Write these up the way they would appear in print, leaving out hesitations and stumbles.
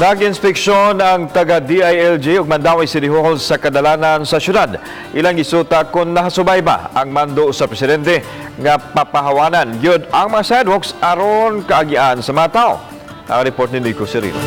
Nag-inspeksyon ang taga DILG ug Mandaue City Hall sa kadalanan sa syudad. Ilang gisuta kung nakasubay ba ang mando sa presidente nga papahawanan gyud ang mga sidewalks aron kaagian sa mga tao. Ang report ni Nico Serino.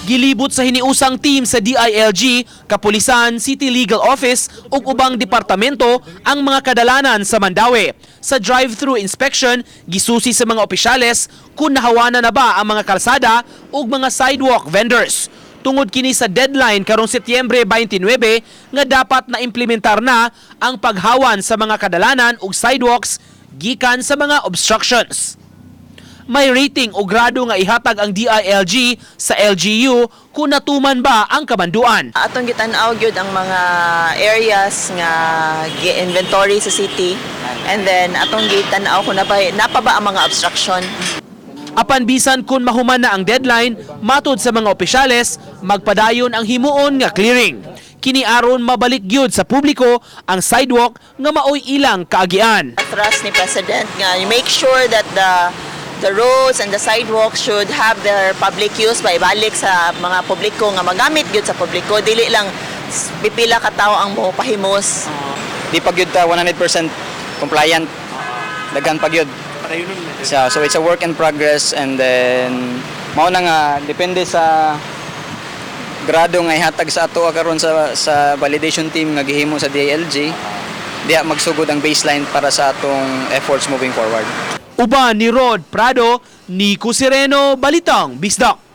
Gilibot sa hiniusang team sa DILG, Kapulisan, City Legal Office ug ubang departamento ang mga kadalanan sa Mandaue. Sa drive-through inspection, gisusi sa mga opisyales kung nahawanan na ba ang mga kalsada ug mga sidewalk vendors. Tungod kini sa deadline karong Setyembre 29 nga dapat na implementar na ang paghawan sa mga kadalanan ug sidewalks gikan sa mga obstructions. May rating o grado nga ihatag ang DILG sa LGU kung natuman ba ang kamanduan. Atong gitan-aw gyud ang mga areas nga gi-inventory sa city and then atong gitan-aw kung napa ba ang mga obstruction. Apan bisan kung mahuman na ang deadline, matod sa mga opisyales, magpadayon ang himuon nga clearing. Kini aron mabalik gyud sa publiko ang sidewalk nga maoy ilang kaagian. Thrust ni President nga you make sure that the roads and the sidewalks should have their public use ba, ibalik sa mga publiko nga magamit gyud sa publiko, dili lang pipila ka tawo ang mo pahimos. Di pa gyud ta 100% compliant. Daghan pa gyud. So it's a work in progress and then mao na nga depende sa grado nga ihatag sa ato karon sa validation team nga gihimo sa DILG, diha magsugod ang baseline para sa atong efforts moving forward. Uban ni Rod Prado, Nico Sereno, Balitang Bisdak.